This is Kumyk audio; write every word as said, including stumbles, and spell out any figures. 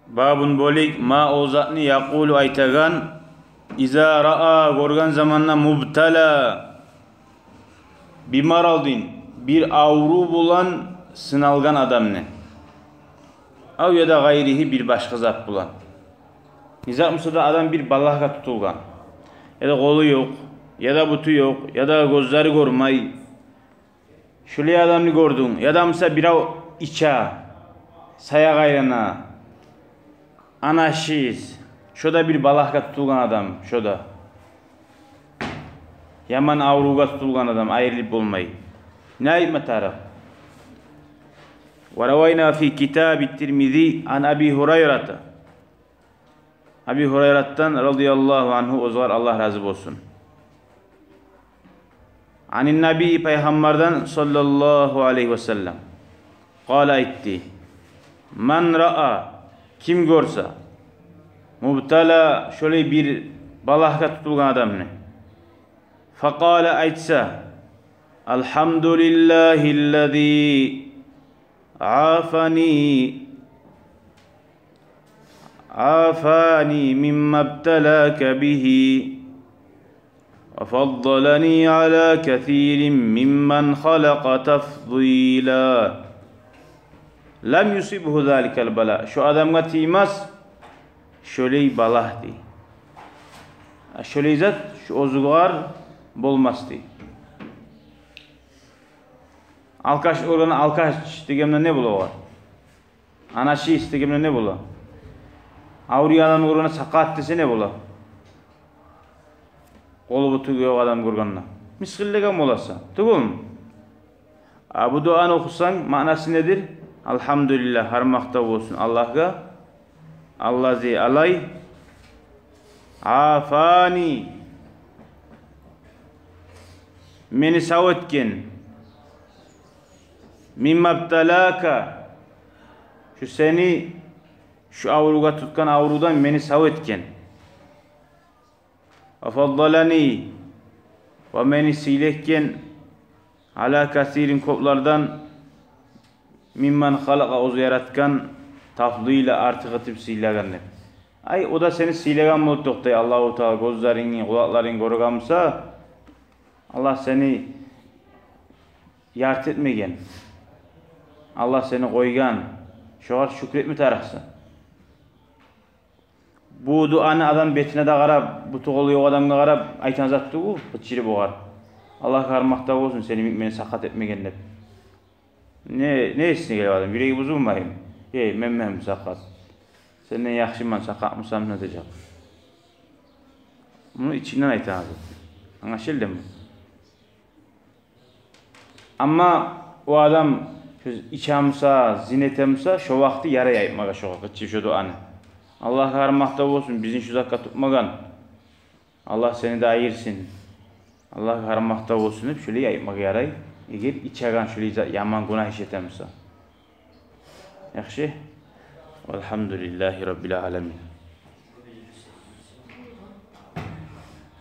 Бабун, бёлюк, ма, о затны, якъулу, айтагъан, иза раа, гёрген заманда, мубтала бимарадин, бир аврув булан сыналгъан адамны. Ав яда гъайригьи, бир башгъа зат булан. Не зат буса да адам бир балагьгъа тутулгъан. Яда къолу ёкъ, яда буту ёкъ, яда гёзлери гёрмей. Шолай адамны гёрдюнг, яда буса бирев иче, саякъ айлана, анашиз, шо да бир балагьгъа тутулгъан адам, шо да яман аврувгъа тутулгъан адам, айрылып болмай. Не айтма тарыкъ? Ва равайна фи китаби Тирмизи ан Аби Гьурайрата. Аби Гьурайратдан, радияллагьу ангьу, огъар Аллагь рази болсун. Анин Наби, Пайхаммардан, саллаллагьу алайгьи ва саллам, къала, айтды: ман раа, ким гёрсе, мубтала, шолай бир балагьгъа тутулгъан адамны, факъала, айтса: алхамдулиллагьиллази афани, афани мимма бталака бигьи, ва фаддалани ала касирин мимман халакъа тафдила. Лам юсибгьу заликал бала. Шо адамгъа тиймес шолай балагь, дей. А шолай зат шо оьзюгер болмас, дей. Алкаш гёргенде алкаш дегенде не бола огъар? Анашист дегенде не бола? Авруй адам гёргенде сакъат десе не бола? Къолу буту ёкъ адам гёргенде. Мысгъыллайгъан боласан. Тюгюлмю? А бу дуаны охусанг, маънасы недир? Алхамдулиллагь, гьар макътав болсун Аллагьгъа. Аллази, алай, афани, мени сав этген, мимма бталака, шу сени шу аврувгъа тутгъан аврувдан мени сав этген. Ва фаддалани, ва мени сыйлы этген, ала касирин, кёплерден, мимман халакъа, оьзю яратгъан, тафдила, артыкъ этип сыйлагъан деп. Ай, о да сени сыйлагъан болуп токътай, Аллагьу Таала гёзлерингни, къулакъларынгны гёрген буса, Аллагь сени ярты этмеген, Аллагь сени къойгъан, шогъар шюкюр этме тарыкъсан. Бу дуаны адам бетине де къарап, буту-къолу ёкъ адамгъа къарап айтагъан зат тюгюл, къычырып огъар: Аллагьгъа гьар макътав болсун, сени йимик мени сакъат этмеген деп. Не, не эсине геле адам? Юреги бузулмаймы? Эй, мен, мен сакъат. Сенден яхшыман, сакъатмысан, не этежек? Муну ичинден айтагъан зат. Англашылдымы? Амма о адам шо иче буса, зина эте буса, шо вакъти ярай айтмагъа шогъар къычырып шо дуаны. Аллагьгъа гьар макътав болсун, бизин шу затгъа тутмагъан. Аллагь сени де айырсын. Аллагьгъа гьар макътав болсун деп шолай айтмагъа ярай, эгер ичеген, шолай за-, яман гюнагь иш этеген буса. Яхшы. Валхамдулиллагьи раббил аламин.